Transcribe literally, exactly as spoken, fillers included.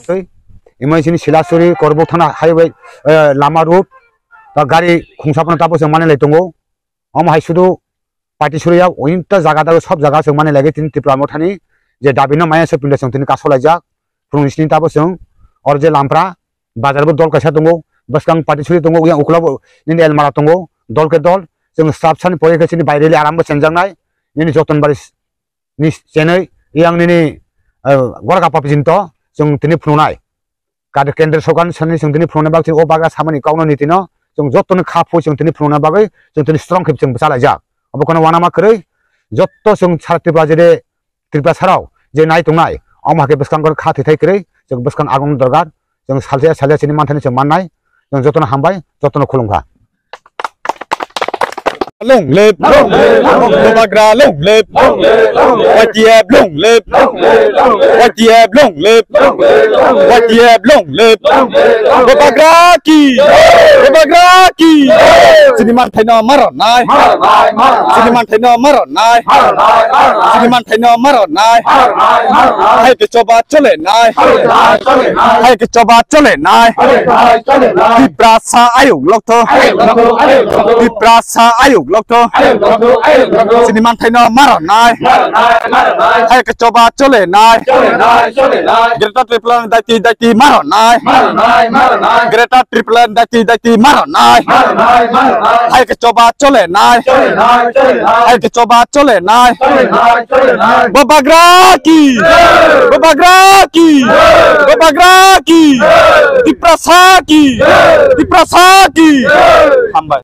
Tei, imai sini Silasuri, Korbuk thana highway, eh, lama road, ta gari khungsa phano tabo se mane lai tongo. Omo hai sudu party suriya, ointa jaga dago sob jaga chwng mani lagi tini Tripura mothani je dabi no maya se pindo chwng tini kaso laijak. Phunung sini tabo chwng or je lampra bazar bo dol kaisa tongo, bwskang party suri tongo, yang ukla bo nini elmara tongo, dol ke dol chwng sab sani pore khe chini baireli aram bo chenjaknai, nini joton bari ni chenwi yang nini, eh, gorka papijinto chwng tini phununai. Kado kendra sorkar ni sani chwng tini phunukna bagwi o bagra samani kokno nitino chwng jottoni kha phui chwng tini phunukna bagwi chwng tini strong khe chwng bwchalaijak. Obo kono uanama kwrwi jotto chwng sara Tripura jede Tripura sarao je nai tongnai omo hakhe bwskang kha thwithai kwrwi chwng bwskang agong dorgar chwng salsa salsa chini manthani chwng mannai chwng jottono hambai jottono khulumkha. Long live. Long live. Bubagra long live. Long live. Y T F long live. Long live. Y T F long live. Long live. Y T F long live. Long live. Bubagra ki. Long live. Bubagra ki. Long live. Chini manthai no maron nai. Maron nai, maron nai. Chini manthai no maron nai. Maron nai, maron nai. Chini manthai no maron nai. Maron nai, maron nai. Hai ke choba chole nai. Chole nai, chole nai. Hai ke choba chole nai. Chole nai, chole nai. Tiprasa ayuk lokto. Ayuk lokto, ayuk lokto. Tiprasa ayuk lokto. Ayuk lokto, ayuk lokto. Chini manthai no maron nai. Maron nai, maron nai. Hai ke choba chole nai. Chole nai, chole nai. Greater Tripura ni daiti, daiti maron nai. Maron nai, maron nai. Greater Tripura ni daiti, daiti maron nai. Maron nai, maron nai. Hai ke choba chole nai. Chole nai, chole nai. Hai ke choba chole nai. Chole nai, chole nai. Bubagra ki. Jai. Bubagra ki. Jai. Bubagra ki. Jai. Tiprasa ki. Jai. Tiprasa ki. Jai. Hambai.